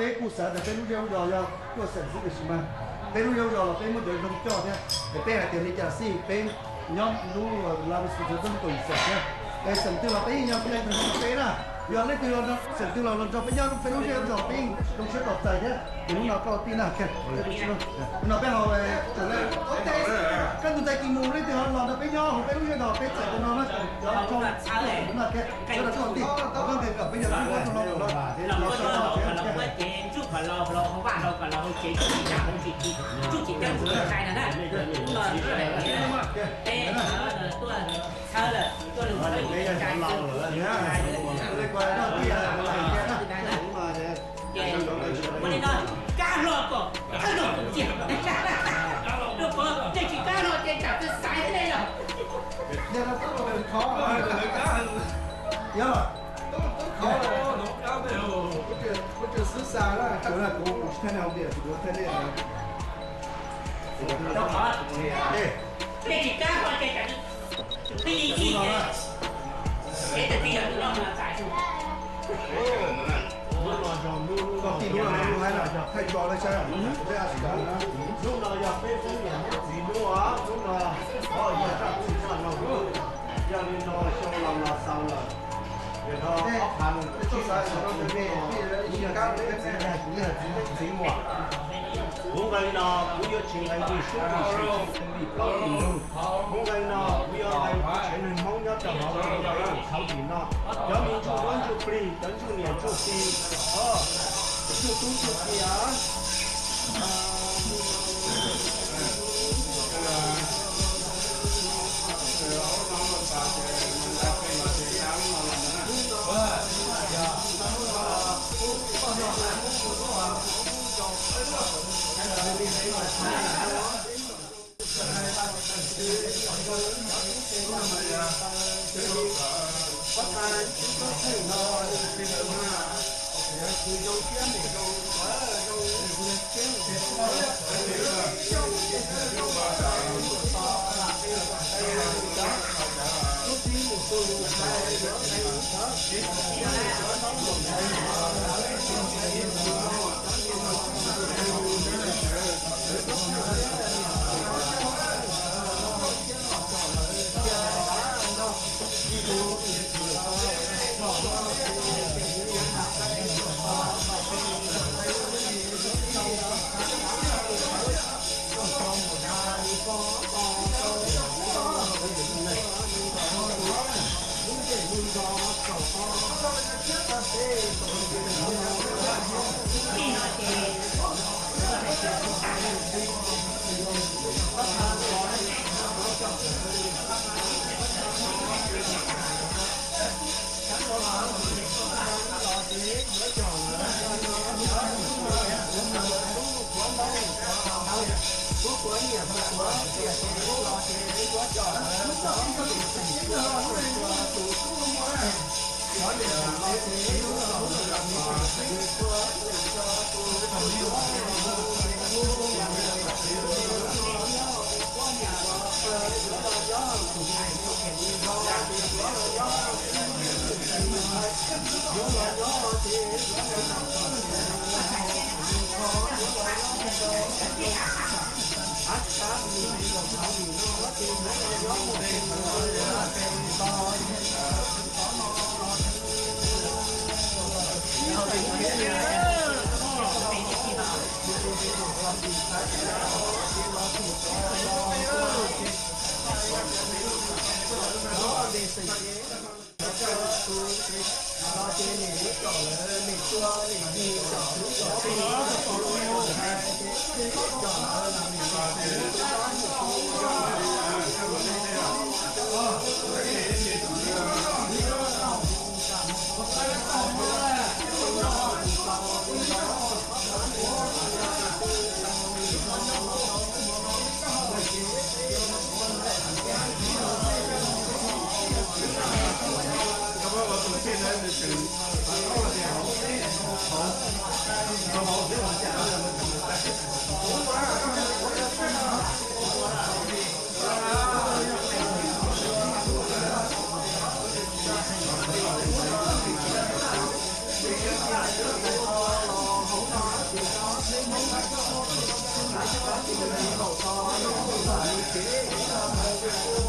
Peb kuj xav tias peb lub zej lub zos yog tuaj xeem xwb tiam sis mas peb lub zej lub zos los peb muab cov zoo coj thiab. Es peb hais tias li cas xij peb nyob lub la xu xov tooj kaum xeem thiab. Es xeem twg los peb yeej yog peb leej twg los peb na. Yog leej twg los xeem twg los los nrog peb nyob peb lub zej lub zos peb yeej zoo siab tos txais thiab. Ces hnub no koj tij na, hnub no peb ho koj tus ntxhais Kis Mus leej twg ho los nrog peb nyob hauv peb lub zej zos peb txais tus no na, cov zoo na thiab. Sawv daws koj tij, koj nqis kom peb yog lub zej lub zos los Ua li no, kab hlo kom thawj no tus tiag. Rau qhov nej tsis kab hlo ces tsam twb xaiv nej los. Rau qhov nej tsis kab hlo ces tsam twb qhib ib, ces tus tij yog tus no mas xaiv. Hnub no yog peb poob niam poob txiv hnub, hnub no yog zaj txim saj no hnub. Yog li no xyoo los los xaus lawm, yog no ob phav tsib xav xav no tus me, ib yog peb txiv, kuv yog txiv, txiv muam. Kuv nqe no kuv yuav tsis nqe vim sub vim sub vim plaub vim ntug. Kuv nqe no kuv yuav nqe kuv tsev neeg Hmoob nyob rau hauv txhauv tim no, cov me ntsuj duab ntsuj plig, cov ntsuj niam ntsuj txiv, ntsuj tub ntsuj kiv. Los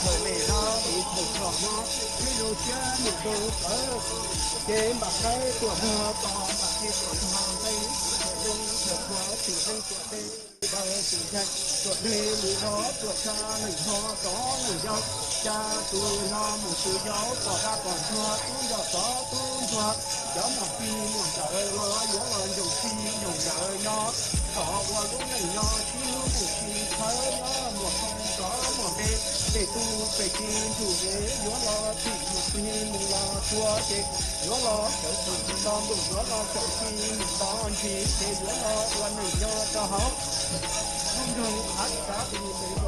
Thaum me no tus thaum txog no, sib zoo siab mus rau tawv, ces npam qaib tuam nrog tos, npam qe tuam nrog nqe, tuam zoo tuam thuav tsis zeej tuam tes, ntawd tsis zeej tuam deg mus rau tuam tshav, neeg nrog tsov neeg yau, cas tus no mus tus yau, pom dab pom ntsuag, tub nrog tsov tub ntsuag, cov muaj txij muaj nkawm los yuav los ncoog txij ncoog nkawm no, kom ua lub neej no sib hlub mus sib txhawb, muaj qhov tsov muaj npe, tej tub pej tij ntsuj plig yuav los txhim mus txhim mus los txhua ces yuav los sawv txhim nto ntuj, yuav los sawv txhim nto ntsis ces yuav los ua neej nyob rau hauv lub nroog Hav Tsav.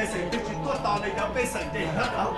Pej xeem twg tsis tuaj tos li cov pej xeem ces Qhov peb tsis tau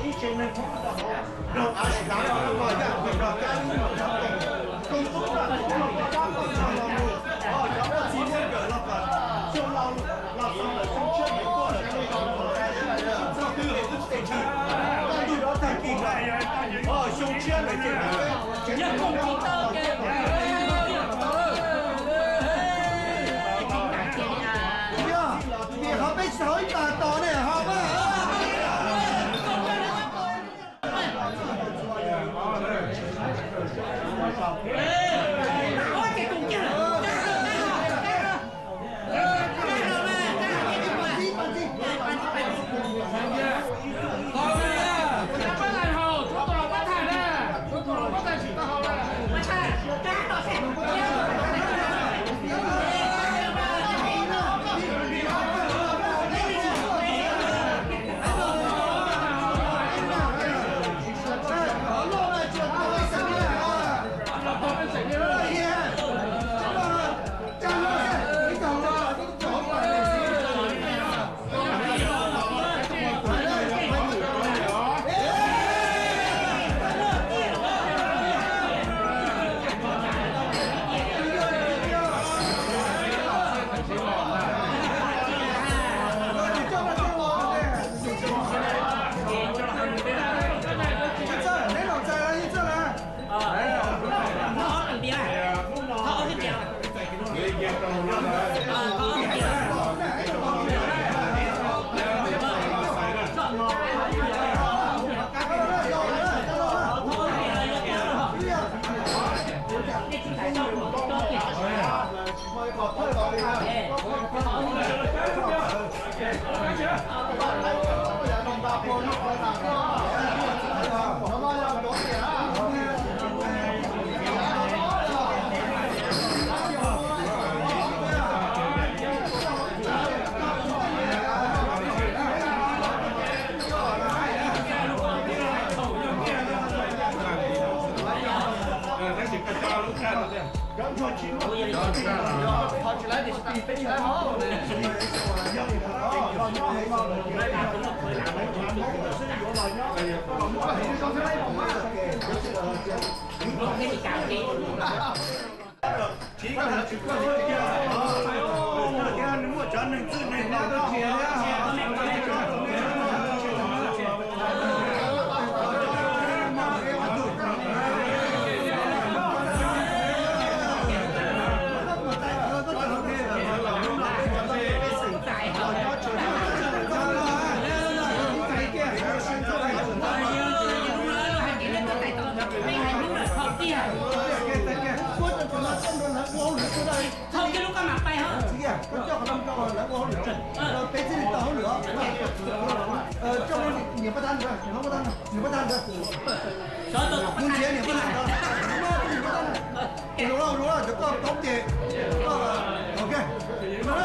ib pas tos ne ho. Thau kiag lub koj mam pais ho. Peb txij li tau hauj lwm, niam pab tab, niam pab tab, niam pab tab, kuv nrhiav niam pab tab, niam pab tab, luag luag cov koj toob ces koj, ok, txais na.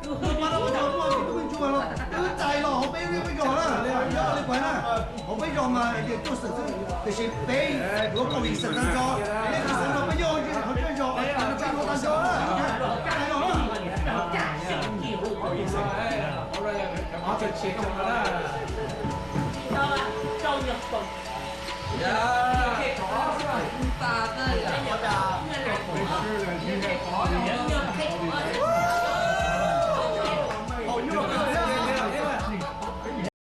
Twb txais los hauv peb lub peb zos na, yog li kuv hais na, hauv peb zos mas tias tuaj xwm xwb, tiam sis peb yuav kaum yim xeem tag nrho, nej xeem no peb nyob qhov peb zos, peb yuav tag nrho na, txais los na.